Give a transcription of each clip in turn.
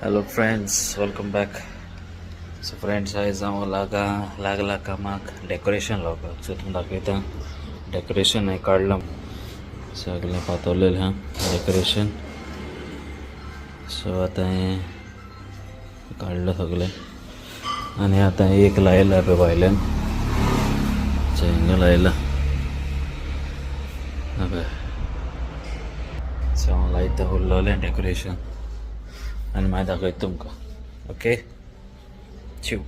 Hello friends, welcome back. So friends, आयज हांव लागला कामाक डेकोरेशन लावपाक. सो तुमकां दाखयता डेकोरेशन हांवें काडलां, सगळें पातळलेलें आहा डेकोरेशन. सो आतां हें काडलां सगळें आनी आतां एक लायलां पळय भायल्यान. सो हिंगा लायलां पळय. सो हांव लायता उरलोलें डेकोरेशन आनी मागीर दाखयता तुमकां. ओके, चिव.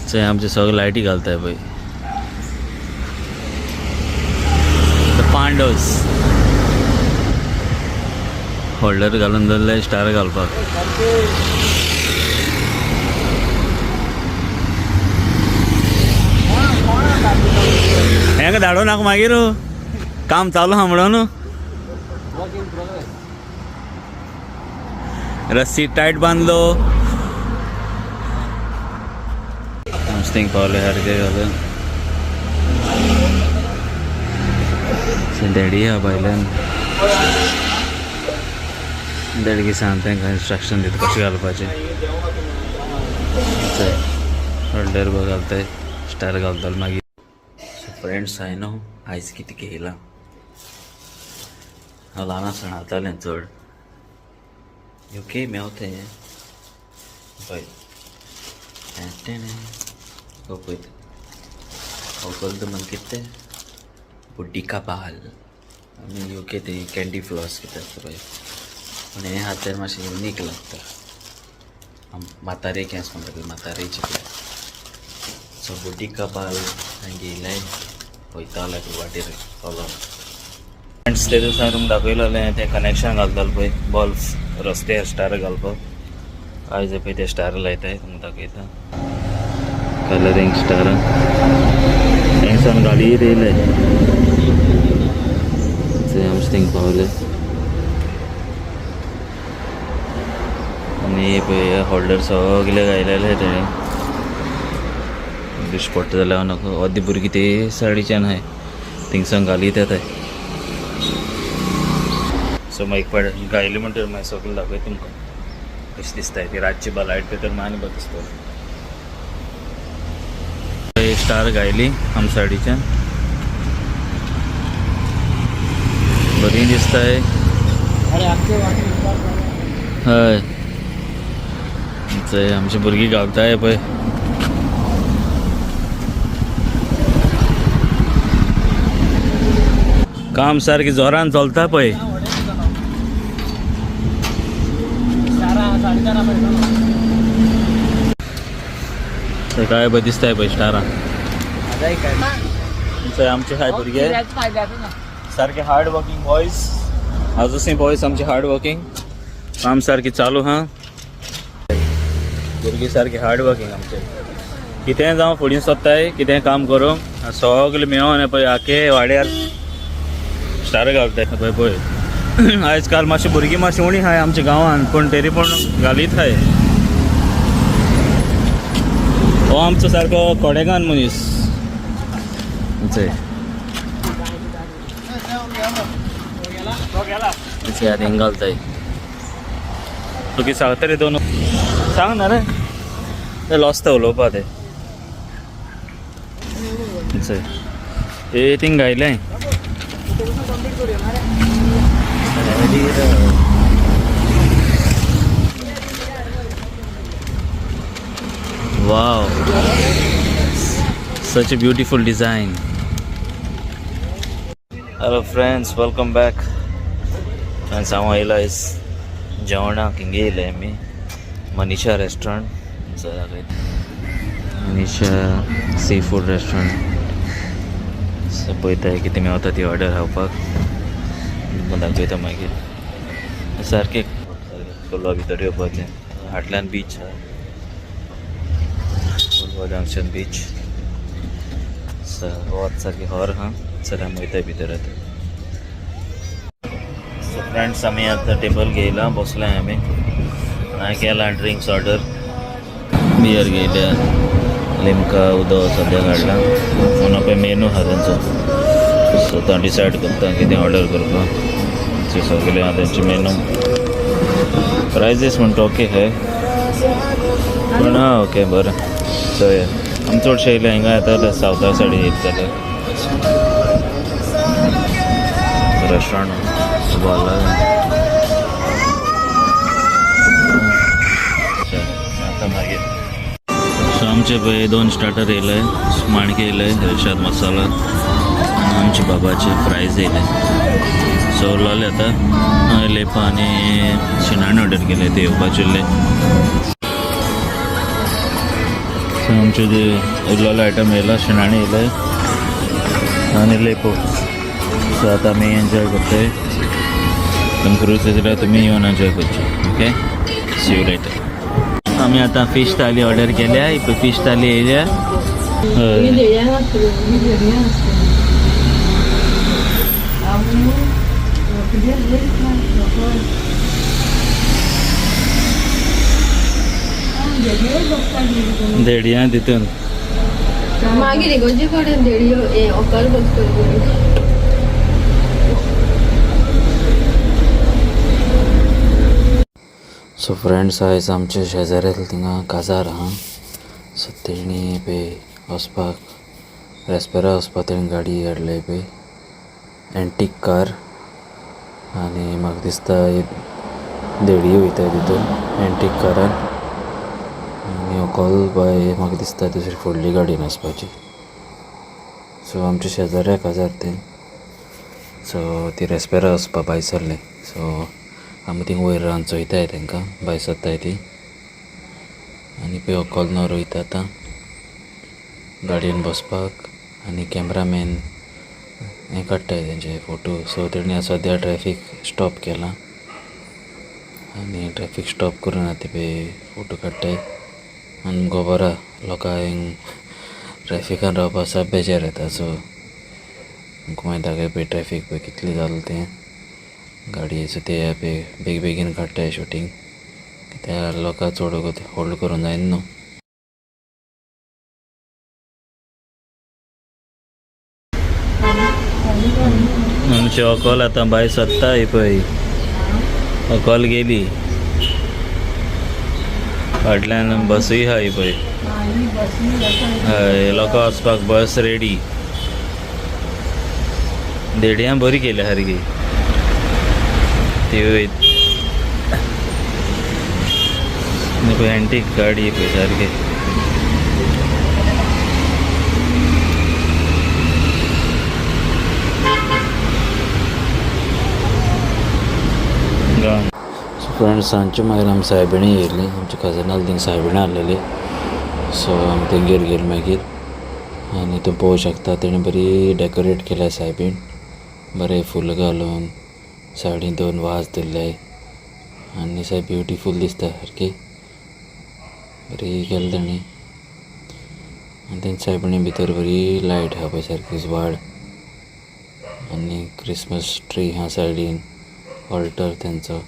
चय, आमचे सगळे लायटी घालताय पळय. The पांडोस होल्डर घालून दवरले स्टार घालपाक. हेंका धाडो नाका, मागीर काम चालू आहा म्हणून. रस्सी टायट बांदलो. थिंग पावले सारके घालून. डॅडी आहा भायल्यान. डॅडी सांग तांकां इन्स्ट्रक्शन दिता कशें घालपाचें. होल्डर बघ घालताय, स्टार घालतलो मागीर. सो फ्रेंड्स, हांवें न्हू आयज कितें घेयलां, हांव ल्हान आसतना हातालें चड. ओके, मेवता हें पळय. हो पळय, हो कल म्हण कितें तें बुड्डिका बाल आनी ओके, ते कॅन्डी फ्लॉस कितें आसता पळय. पूण हें हातार मातशें युनीक लागता. म्हातारे केंस म्हणटा पळय, म्हातारेचे पळय. सो बुड्डिका बाल हांवें घेयलें, वयताले पळय वाटेर चलोन. फ्रेंड्स, ते दिसा तुमकां दाखयलेलें तें कनेक्शन घालताले पळय, बल्ब रस्त्यार स्टार घालपाक. आयज पळय ते स्टार लायताय, तुमकां दाखयता. कलरींग स्टार थंयसान घालीत येयले. थंय आमचे थिंग पावले आनी पळय होल्डर सगळे घायलेले तेणे. दिश्टी पडटा जाल्यार नको. अर्दी भुरगीं ते सायडीच्यान आहाय, थिंगसान घालीत येताय. सो मागीर एक पाट घायली म्हणटकीर मागीर सगळें दाखयता तुमकां कशें दिसताय ती. रातची बा लायट तर मागीर बरें दिसतलें. स्टार घायली आम सायडीच्यान, बरी दिसताय. हय, चय आमची भुरगीं घालताय पळय. काम सारकें जोरान चलता पळय. ते काय पळय दिसताय पळय स्टारां. चय आमचे हाय भुरगे सारके हार्ड वर्किंग बॉयज. आजूसय बॉयज आमचे हार्ड वर्किंग, काम सारकें चालू हा. भुरगीं सारकी हार्ड वर्किंग आमचे. कितेंय जावं फुडें सोदताय कितेंय काम करूंक. सगळे मेळोन पळय आखे वाड्यार स्टार घालताय पळय पळय. आयज काल मातशें भुरगीं मातशीं उणी आहाय आमच्या गांवांत, पूण तरी पूण घालीत आहाय. हो आमचो सारको कोडेगान मनीस. चय चय आतां हिंगा घालताय. तूं कितें सांगता रे? दोन सांग ना रे, ते लॉसता उलोवपा ते. चय ए थिंग घायलें. Wow, such a beautiful design. Hello friends, welcome back. Friends, हांव आयला आयज जेवणाक. हिंगे येयले आमी मनीषा restaurant, Manisha sea food restaurant. So पळयताय कितें मेवता ती ऑर्डर खावपाक, दाखयता मागीर. सारकें कोलवा भितर येवपाचें, हाटल्यान बीच आहा, कोलवा जंक्शन बीच. वत सारकें हर आहा. चल आमी वयताय भितर आतां. सो फ्रेंड्स, आमी आतां टेबल घेयलां, बसले आमी. हांवें केला ड्रिंक्स ऑर्डर, बियर घेयल्या, लिमका उदक सद्या काडलां. म्हणून पळय मेनू आहा तेंचो. सो तो डिसायड करता कितें ऑर्डर करपाक. सगळे आहा तेंचे मेनू. प्रायजीस म्हणटा ओके हे, पूण आं ओके बरें. चोया, आमी चडशे येयले हिंगा येता सावथा सायडीन येयत जाल्यार रेस्टॉरंट उबारला. आता मागीर सो आमचे पळय दोन स्टार्टर येयले, माणके येयले, रेशाद मसाला आनी आमचे बाबाचे फ्रायज येयले. सो उरलोले आतां हांवें लेपा आनी शिणाणे ऑर्डर केले, ते येवपाचे उरले. सो आमचे जे उरलोले आयटम येयला, शिणाणे येयले आनी लेपो. सो आतां आमी एन्जॉय करताय. तुमकां रूच जाल्यार तुमी येवन एन्जॉय करचे. Okay, see you later. आमी आतां फिश थाली ऑर्डर केल्या. ही पळय फिश थाली येयल्या. हय. देडया तितून. मागीर इगोर्जे कडेन देडयो हे होकल बसतली. सो फ्रेंड्स, आयज आमच्या शेजाऱ्याक थिंगा काजार आहा. सो तेणी पळय वचपाक रेस्पेरा वचपाक तेणी गाडी हाडले पळय, एंटीक कार. आनी म्हाका दिसता देडये वयता तितून एंटीक कारान. आनी व्हंकल बाय म्हाका दिसता दुसरी फुडली गाडयेन वचपाची. सो आमच्या शेजाऱ्या काजार तें. सो ती रेस्पेरा वचपा भायर सरली. सो आमी थिंग वयर रावन चोयताय तेंकां भायर सरताय ती. आनी पळय व्हंकल न्हवरो वयता आतां गाडयेन बसपाक आनी कॅमरामॅन हें काडटाय तेंचे फोटो. सो तेणी सद्या ट्रॅफीक स्टॉप केलां आनी ट्रॅफीक स्टॉप करून आतां पळय फोटो काडटाय. आनी खबर आहा लोकांक ट्रॅफिकान रावपा साप बेजार येता. सो तुमकां मागीर दाखय पळय ट्रॅफीक पळय कितलें जालां तें गाडयेचो. ते पळय बेगी बेगीन काडटाय शुटींग कित्याक लोकां चड होल्ड करूंक जायना न्हू. आमची व्हंकल आतां भायर सोदता. ही पळय व्हंकल गेली. फाटल्यान बसूय आहा ही पळय. हय, लोकां वचपाक बस रेडी. देडयां बरी केल्या सारकी ती. पळय एंटीक गाडी पळय सारकी. सो फ्रेंड्स, सांजचे मागीर आमी सायबिणी येयली. आमच्या कजनाल थिंग सायबिणी आहलेली. सो आमी तेंगेर गेली मागीर आनी तूं पळोवंक शकता, तेणें बरी डेकोरेट केल्या सायबीण, बरें फुलां घालून. सायडीन दोन वाज दवरले आनी सायब ब्युटिफूल दिसता सारकी. बरी केल्या तेणी. आनी तेंच्या सायबिणी भितर बरी लायट आहा पळय, सारकी उजवाड. आनी क्रिसमस ट्री आहा सायडीन, ऑल्टर तेंचो.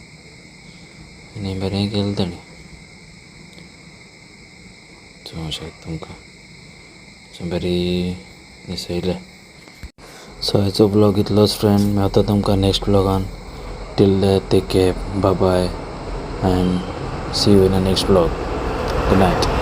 आनी बरें केलें तेणी. चोवंक शकता तुमकां. सो बरी न्हेसयल्या. सो आयचो ब्लॉग इतलोच फ्रेंड. मेवता तुमकां next ब्लॉगान. Till then, take care, bye bye and see you in the next vlog. Good night.